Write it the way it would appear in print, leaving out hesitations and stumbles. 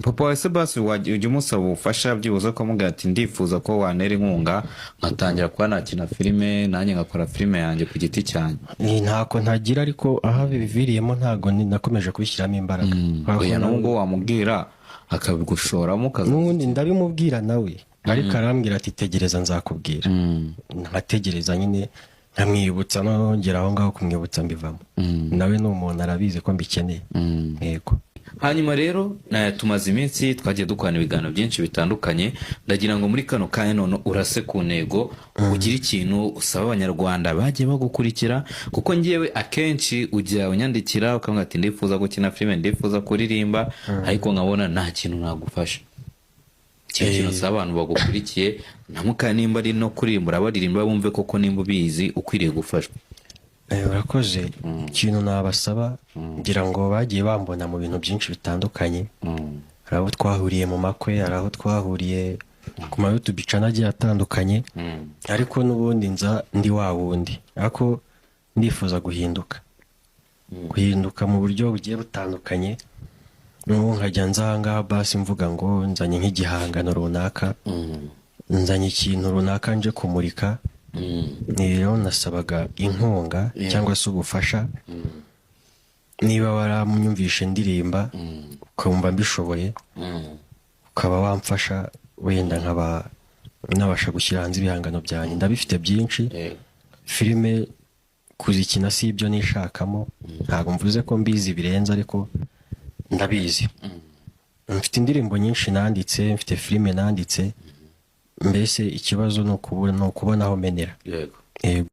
Papa wawe se basi ujya umusaba ubufasha, byibuze ukamubwira ati: "Ndifuza ko wantera inkunga nkatangira kuba nakina filime, nanjye ngakora filime yanjye ku giti cyanjye"? Ni ntako ntagira, ariko aho biviriyemo ntago nakomeje kubishyiramo imbaraga. Kubera ko Oya, n'ubwo wamubwira akabigushoramo ukaza. N'ubundi ndabimubwira nawe, ariko arambwira ati: "Tegereza, nzakubwira." Nkategereza nyine, nkamwibutsa, nongera aho ngaho kumwibutsa mbivamo. Nawe ni umuntu, arabizi ko mbikeneye, yego. Hanyuma rero tumaze iminsi twagiye dukorana ibiganiro byinshi bitandukanye. Ndagira ngo muri kano kanya none urase ku ntego, ugire ikintu usaba Abanyarwanda bagiye bagukurikira, kuko ngewe akenshi ujya unyandikira ukavuga ati: "Ndifuza gukina filime, ndifuza kuririmba," ariko nkabona nta kintu nagufasha. Ikintu usaba abantu bagukurikiye namuka, nimba ari no kuririmba, urabaririmba bumve koko nimba ubizi ukwiriye gufashwa. Urakoze. Ikintu nabasaba, ngira ngo bagiye bambona mu bintu byinshi bitandukanye. Hari aho twahuriye mu makwe, hari aho twahuriye ku ma YouTube channel agiye atandukanye, ariko n'ubundi nza ndi wa wundi. Ariko ndifuza guhinduka, guhinduka mu buryo bugiye butandukanye. N'ubu nkajya nza aha ngaha basi mvuga ngo nzanye nk'igihangano runaka, nzanye ikintu runaka nje kumurika. Ni rero nasabaga inkunga cyangwa se ubufasha. Niba waramyumvishe ndirimba, ukumva mbishoboye, ukaba wamfasha, wenda nkaba nabasha gushyira hanze ibihangano byanjye. Ndabifite byinshi. Filime kuzikina si ibyo nishakamo, ntabwo mvuze ko mbizi birenze, ariko ndabizi. Mfite indirimbo nyinshi nanditse, mfite filime nanditse, mbese ikibazo ni ukubona aho menera. Yego. Yego.